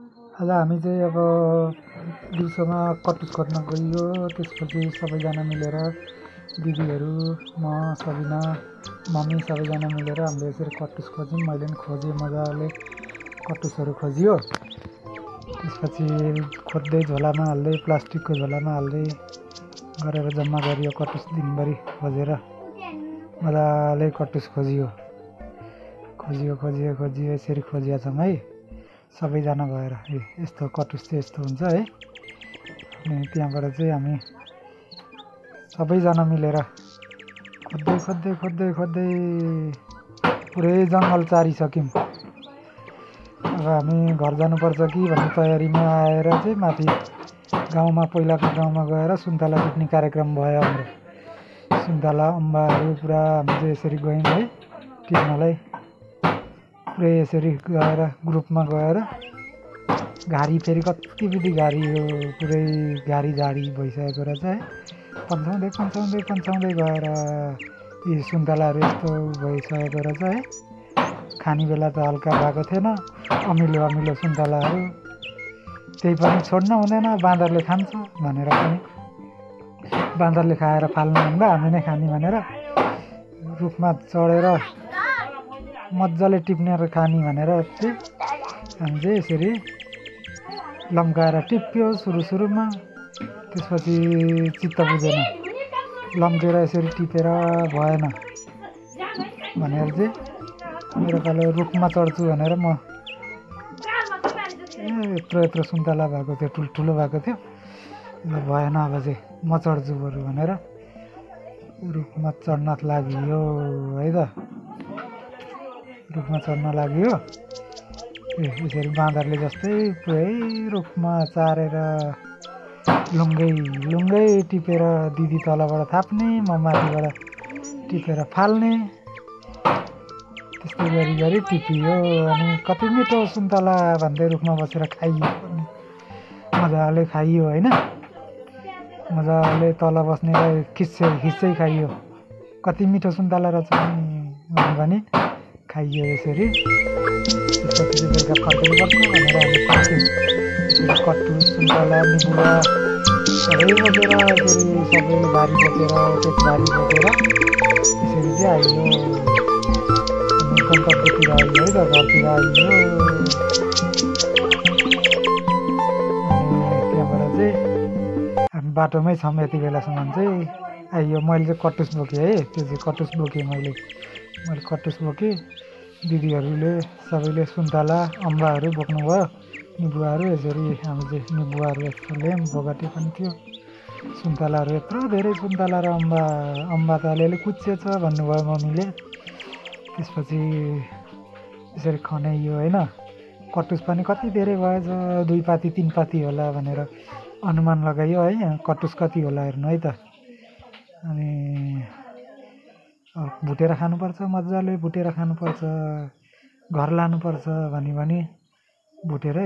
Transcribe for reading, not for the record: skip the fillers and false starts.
आज हामी चाहिँ अब दिउँसोमा कटुस खोज्न गइयो। त्यसपछि सबैजना मिलेर दिदीहरू, म, सबिना, मम्मी सबैजना मिलेर हामीले यसरी कटुस खोज्यौँ। मैले पनि खोजेँ, मजाले कटुसहरू खोजियो। त्यसपछि खोज्दै झोलामा हाल्दै, प्लास्टिकको झोलामा हाल्दै गरेर जम्मा गरियो। कटुस दिनभरि खोजेर मजाले कटुस खोजियो यसरी खोजिया छौँ है, सबैजना भएर। यस्तो कटुस चाहिँ यस्तो हुन्छ है। अनि त्यहाँबाट चाहिँ हामी सबैजना मिलेर खोज्दै पुरै जङ्गल चारिसक्यौँ। अब हामी घर जानुपर्छ कि भन्ने तयारीमा आएर चाहिँ माथि गाउँमा, पहिलाको गाउँमा गएर सुन्तला टिप्ने कार्यक्रम भयो हाम्रो। सुन्तला, अम्बाहरू पुरा हामी चाहिँ यसरी गयौँ है टिप्नलाई। पुरै यसरी गएर ग्रुपमा गएर घारी, फेरि कति बिधि घारी, यो पुरै घारी झाडी भइसकेको रहेछ है। पन्छाउँदै गएर यी सुन्तलाहरू यस्तो भइसकेको रहेछ है। खाने बेला त हल्का भएको थिएन, अमिलो सुन्तलाहरू। त्यही पनि छोड्न हुँदैन, बाँदरले खान्छ भनेर पनि, बाँदरले खाएर फाल्नु भन्दा हामी नै खाने भनेर रुखमा चढेर मजाले टिप्ने र खाने भनेर चाहिँ हामी चाहिँ यसरी लम्काएर टिप्यो सुरुमा। त्यसपछि चित्त बुझेन, लम्केर यसरी टिपेर भएन भनेर चाहिँ मेरो पालो रुखमा चढ्छु भनेर म यत्रो सुन्तला भएको थियो, ठुल्ठुलो भएको थियो। भएन, अब चाहिँ म चढ्छु बरु भनेर रुखमा चढ्न लागियो है त। रुखमा चढ्न लाग्यो यसरी बाँदरले जस्तै पुरै रुखमा चारेर लुङ्गै टिपेर दिदी तलबाट थाप्ने, म माथिबाट टिपेर फाल्ने। त्यस्तै गरी टिपियो। अनि कति मिठो सुन्तला भन्दै रुखमा बसेर खाइयो, मजाले खाइयो होइन। मजाले तल बस्नेलाई खिच्चै खाइयो। कति मिठो सुन्तला रहेछ भने खाइयो यसरी। त्यसपछि चाहिँ बेलुका फर्किनुपर्छ भनेर हामी फर्क्यौँ। यसरी कटुस, सुन्तला, निबुवा सबै बोकेर, यसरी सबै भारी बोकेर यसरी चाहिँ आइयो। अनि गन्तव्यतिर आइयो है त, घरतिर आइयो। अनि त्यहाँबाट चाहिँ हामी बाटोमै छौँ यति बेलासम्म चाहिँ आइयो। मैले चाहिँ कटुस बोकेँ है, त्यो चाहिँ कटुस बोकेँ मैले कटुस बोकेँ। दिदीहरूले सबैले सुन्तला, अम्बाहरू बोक्नुभयो, निबुवाहरू। यसरी हामी चाहिँ निबुवाहरू यस्तो ल्यायौँ, बोगटी पनि थियो। सुन्तलाहरू यत्रो धेरै सुन्तला र अम्बा त अलिअलि कुच्चिएछ भन्नुभयो मम्मीले। त्यसपछि यसरी खनाइयो होइन। कटुस पनि कति धेरै भएछ, 2 पाती 3 पाती होला भनेर अनुमान लगाइयो है। कटुस कति होला हेर्नु है त। अनि भुटेर खानुपर्छ, मजाले भुटेर खानुपर्छ, घर लानुपर्छ भनी भुटेर